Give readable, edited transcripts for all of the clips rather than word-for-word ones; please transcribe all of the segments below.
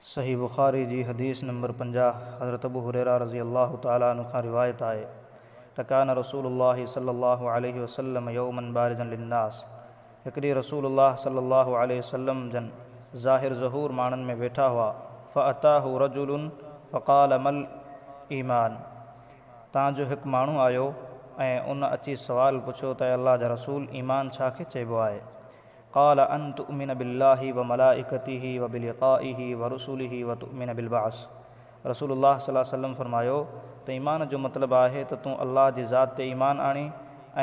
صحيح بخاري جي حديث نمبر 50، حضرت ابو هريره رضي الله تعالٰي عنه کان روايت آهي ته ڪان رسول الله صلي الله عليه وسلم يوما بارزا للناس هڪ ڏينهن رسول الله صلي الله عليه وسلم جن ظاهر ظهور ماڻهن ۾ ويٺا هئا، فاتاه رجل فقال ما الايمان تان جو هڪ ماڻهو آيو ۽ ان اچي سوال پڇيو ته اي الله جا رسول ايمان ڇا کي چئبو آهي؟ قال ان تؤمن بالله وملائڪته وبلقائه ورسله وتؤمن بالبعث رسول الله صلي الله عليه وسلم فرمايو ته ايمان جو مطلب آهي ته تون الله جي ذات تي ايمان آڻين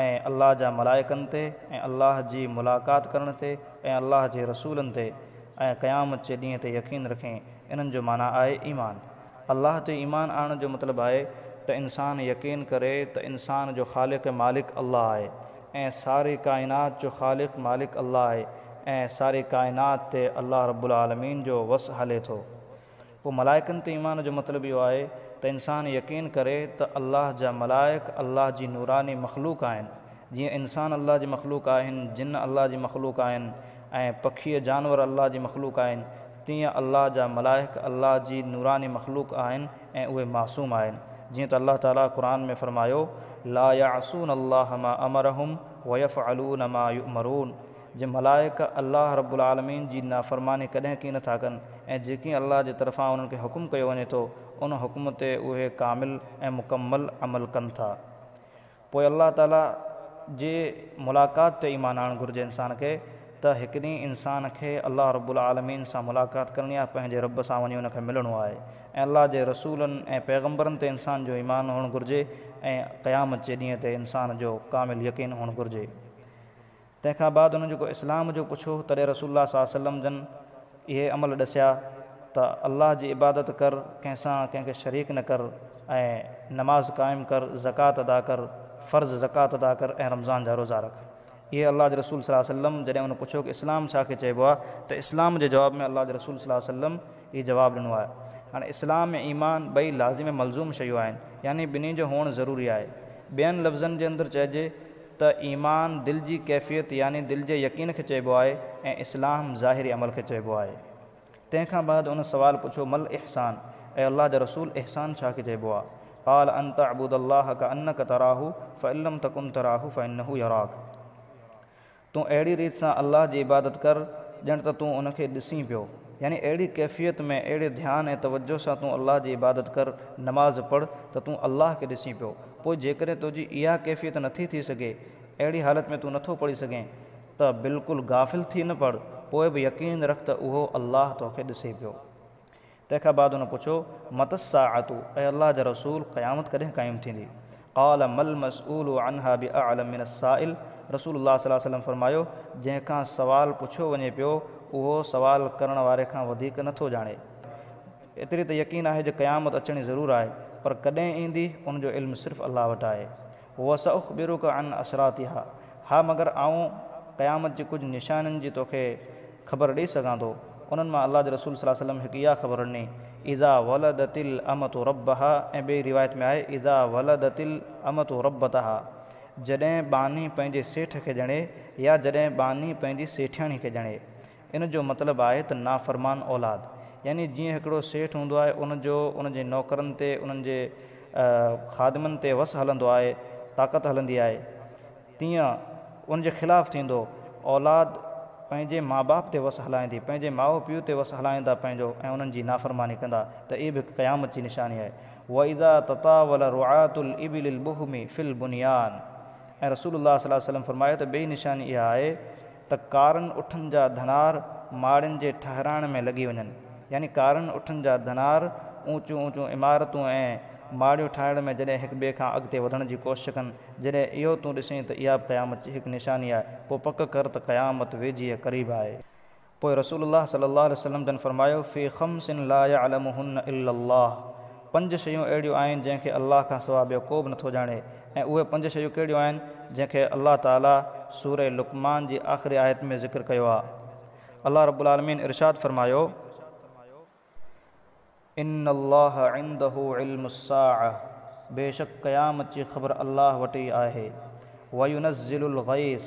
۽ الله جا ملائڪن تي ۽ الله جي ملاقات ڪرڻ تي ۽ الله جي رسولن تي ۽ قيامت جي ڏينهن تي يقين رکين، انهن جو معنيٰ آهي ايمان. الله تي ايمان آڻڻ جو مطلب آهي ته انسان يقين ڪري ته انسان جو خالق مالڪ الله آهي ۽ ساري ڪائنات جو خالق مالڪ الله آهي ۽ ساري ڪائنات تي الله رب العالمين جو وس هلي ٿو. پوء ملائڪن تي ايمان جو مطلب اهو آهي ته انسان يقين ڪري ته الله جا ملائڪ الله جي نوراني مخلوق آهن، جيئن انسان الله جي مخلوق آهن، جن الله جي مخلوق آهن ۽ پکي جانور الله جي مخلوق آهن، تيئن الله جا ملائڪ الله جي نوراني مخلوق آهن ۽ اهي معصوم آهن، جيئن ته الله تعاليٰ قرآن ۾ فرمايو، لا يعصون الله ما امرهم ويفعلون ما يؤمرون جي ملائڪ الله رب العالمين جي نافرماني ڪڏهن ڪين ٿا ڪن ۽ جيڪي الله جي طرفان انهن کي حڪم ڪيو وڃي ٿو ان حڪم تي اهي ڪامل ۽ مڪمل عمل ڪن ٿا. پوء الله تعاليٰ جي ملاقات تي ايمان آڻڻ گهرجي انسان کي ته هڪ ڏينهن انسان کي الله رب العالمين سان ملاقات ڪرڻي آهي پنهنجي رب سان وڃي ان کي ملڻو آهي ۽ الله جي رسولن ۽ پيغمبرن تي انسان جو ايمان هئڻ گهرجي ۽ قيامت جي ڏينهن تي انسان جو ڪامل يقين هئڻ گهرجي. تنهن کان بعد انهن جيڪو اسلام جو پڇيو، تڏهن رسول الله صلي الله عليه وسلم جن اهي عمل ڏسيا ته الله جي عبادت ڪر، ڪنهن سان ڪنهن کي شريڪ نه ڪر ۽ نماز قائم ڪر، زڪوات ادا ڪر، فرض زڪوات ادا ڪر ۽ رمضان جا روزا رک. اهي الله جي رسول صلي الله عليه وسلم جڏهن ان پڇيو ڪه اسلام ڇا کي چئبو آهي ته اسلام جي جواب ۾ الله جي رسول صلي الله عليه وسلم اهي جواب ڏنو آهي. هاڻي اسلام ۽ ايمان ٻئي لازم ۽ ملزوم شيون آهن، يعني ٻنهي جو هئڻ ضروري آهي. ٻين لفظن جي اندر چئجي ته ايمان دل جي ڪيفيت يعني دل جي يقين کي چئبو آهي ۽ اسلام ظاهري عمل کي چئبو آهي. تنهن کان بعد ان سوال پڇيو ما الاحسان اي الله جا رسول احسان ڇا کي چئبو آهي؟ قال ان تعبد الله ڪانڪ تراه فان لم تڪن تراه فانه يراڪ تون اهڙي ريت سان الله جي عبادت ڪر ڄڻ ته تون ان کي ڏسين پيو. يعني اهڙي ڪيفيت ۾ اهڙي ڌيان ۽ توجه سان تون الله جي عبادت ڪر، نماز پڙهه، ته تون الله کي ڏسين پيو. پوء جيڪڏهن تنهنجي اها ڪيفيت نٿي ٿي سگهي، اهڙي حالت ۾ تون نٿو پڙهي سگهين، ته بلڪل غافل ٿي نه پڙهه، پوء به يقين رک ته اهو الله توکي ڏسي پيو. تنهن کان بعد ان پڇيو، متي الساعة، اي الله جا رسول قيامت ڪڏهن قائم ٿيندي؟ قال، ما المسئول عنها باعلم من السائل، رسول الله صلي الله عليه وسلم فرمايو، جنهن کان سوال پڇيو وڃي پيو، اهو سوال ڪرڻ واري کان وڌيڪ نه ٿو ڄاڻي. ايتري ته يقين آهي جو قيامت اچڻي ضرور آهي، پر ڪڏهن ايندي، ان جو علم صرف الله وٽ آهي. وساخبرک عن اشراطها، ها مگر آئون قيامت جي ڪجهه نشانين جي توکي خبر ڏئي سگهان ٿو. انهن مان الله جي رسول صلي الله عليه وسلم هڪ اها خبر ڏني، اذا ولدت الامة ربها ۽ ٻئي روايت ۾ آهي، اذا ولدت الامة ربتها جڏهن ٻانهي پنهنجي سيٺ کي ڄڻي يا جڏهن ٻانهي پنهنجي سيٺياڻي کي ڄڻي. ان جو مطلب آهي ته نافرمان اولاد. يعني جيئن هڪڙو سيٺ هوندو آهي ان جو ان جي نوڪرن تي انهن جي خادمن تي وس هلندو آهي، طاقت هلندي آهي. تيئن ان جي خلاف ٿيندو. اولاد پنهنجي ماء باپ تي وس هلائيندي، پنهنجي ماء پيء تي وس هلائيندا پنهنجو ۽ انهن جي نافرماني ڪندا ته اهي به هڪ قيامت جي نشاني آهي. واذا تطاول رعاة الابل البهم في البنيان ۽ رسول الله صلي الله عليه وسلم فرمايو ته ٻئي نشاني اها آهي ته ڪارن اٺن جا ڌنار ماڙين جي ٺهرائڻ ۾ لڳي وڃن. يعني ڪارن اٺن جا ڌنار اوچيون اوچيون عمارتون ۽ ماڙيون ٺاهڻ ۾ جڏهن هڪ ٻئي کان اڳتي وڌڻ جي ڪوشش ڪن، جڏهن اهو تون ڏسين ته اها به قيامت جي هڪ نشاني آهي، پوء پڪ ڪر ته قيامت ويجهي ۽ قريب آهي. پوء رسول الله صلي الله عليه وسلم جن فرمايو، في خمس لا يعلمهن الا الله، پنج شيون اهڙيون آهن جنهن کي الله کان سواء ٻيو ڪو به نٿو ڄاڻي ۽ اهي پنج شيون ڪهڙيون آهن جنهن کي الله تعالي سورة لقمان جي آخري آيت ۾ ذڪر ڪيو آهي. الله رب العالمين ارشاد فرمايو. ان الله عنده علم الساعة بيشڪ قيامت جي خبر الله وٽ ئي آهي. وينزل الغيث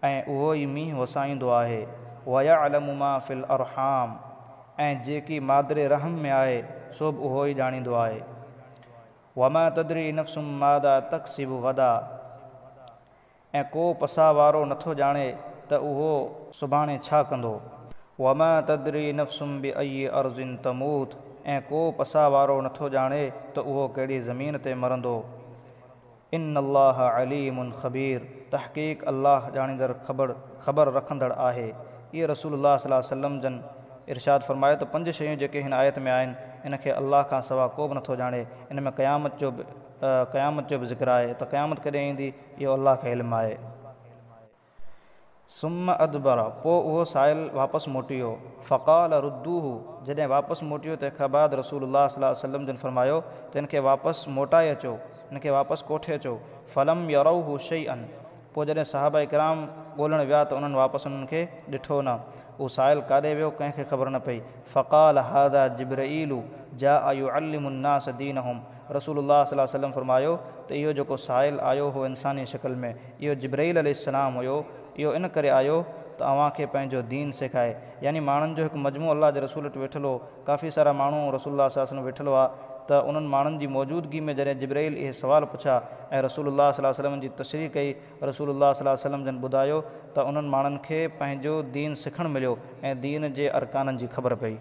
۽ اهو ئي مينهن وسائيندو آهي. ويعلم ما في الارحام. ۽ جيڪي مادر رحم ۾ آهي سو به اهو ئي ڄاڻيندو آهي. وما تدري نفس ماذا تڪسب غدا ۽ ڪو پساهه وارو نٿو ڄاڻي ته اهو سڀاڻي ڇا ڪندو. وما تدري نفس بأي ارض تموت ۽ ڪو پساهه وارو نٿو ڄاڻي ته اهو ڪهڙي زمين تي مرندو. ان الله عليم خبير تحقيق الله ڄاڻيندڙ خبر رکندڙ آهي. اهي رسول الله صلي الله عليه وسلم جن ارشاد فرمايو ته پنج شيون جيڪي هن آيت ۾ آهن ان کي الله کان سوا ڪو به نٿو ڄاڻي ان ۾ قيامت جو به قيامت جو به ذڪر آهي ته قيامت ڪڏهن ايندي اهو الله کي علم آهي. ثم ادبر، پوء اهو سائل واپس موٽي ويو. فقال ردوه، جڏهن واپس موٽي ويو تنهن کان بعد رسول الله صلي الله عليه وسلم جن فرمايو ته ان کي واپس موٽائي اچو، ان کي واپس ڪوٺي اچو. فلم يروه شيئا، پوء جڏهن صحابه ڪرام ڳولڻ ويا ته انهن واپس انهن کي ڏٺو نه. اهو سائل ڪاڏي ويو ڪنهن کي خبر نه پئي. فقال هذا جبرئيل جاء يعلم الناس دينهم، رسول الله صلي الله عليه وسلم فرمايو ته اهو جيڪو سائل آيو هو انساني شڪل ۾، اهو جبرئيل عليه السلام هيو، اهو ان ڪري آيو ته اوهان کي پنهنجو دين سيکائي. يعني ماڻهن جو هڪ مجموعو الله جي رسول وٽ ويٺل هو، ڪافي سارا ماڻهو رسول الله صلي الله عليه وسلم ويٺل هئا ته انهن ماڻهن جي موجودگي ۾ جڏهن جبرئيل اهي سوال پڇيا ۽ رسول الله صلي الله عليه وسلم جي تشريح ڪئي، رسول الله صلي الله عليه وسلم جن ٻڌايو ته انهن ماڻهن کي پنهنجو دين سکڻ مليو ۽ دين جي ارڪانن جي خبر پئي.